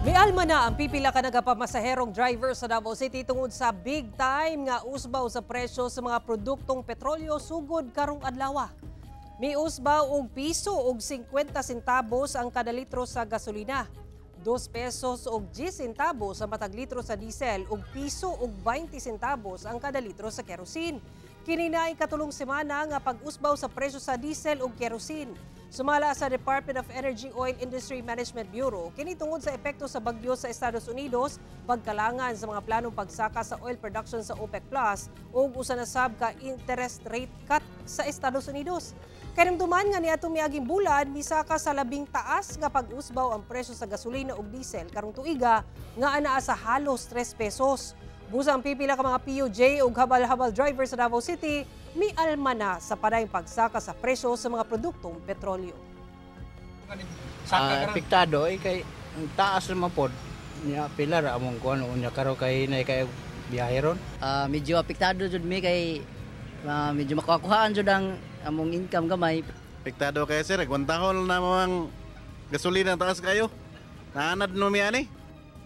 Mialma na ang pipila ka nagapamasaherong driver sa Davao City tungod sa big time nga usbaw sa presyo sa mga produktong petrolyo sugod karong adlaw. Miusbaw og piso og 50 centavos ang kada litro sa gasolina. 2 pesos og 10 centavos ang matag litro sa diesel ug piso og 20 centavos ang kada litro sa kerosene. Kini na ikatulong semana nga pag-usbaw sa presyo sa diesel ug kerosene. Sumala sa Department of Energy Oil Industry Management Bureau, kini tungod sa epekto sa bagyo sa Estados Unidos, pagkalangan sa mga planong pagsaka sa oil production sa OPEC Plus ug usa na sab ka interest rate cut sa Estados Unidos. Kahinumduman nga niadtong miaging bulan, misaka sa labing taas nga pag-usbaw ang presyo sa gasolina ug diesel karong tuiga nga anaa sa halos 3 pesos. Busa ang pipila ka mga PUJ ug habal-habal driver sa Davao City mialma na sa padayong pagsaka sa presyo sa mga produktong petrolyo. Apektado eh, kay ang taas naman pod niya. Pila ra among kuan unya karon kay hinay kay biyahe ron. Medyo apektado jud mi kay medyo makakuhaan jud ang among income gamay. Apektado kay, sir, kwentahon na mo ang gasolina, taas kayo. Naanad no mi ani.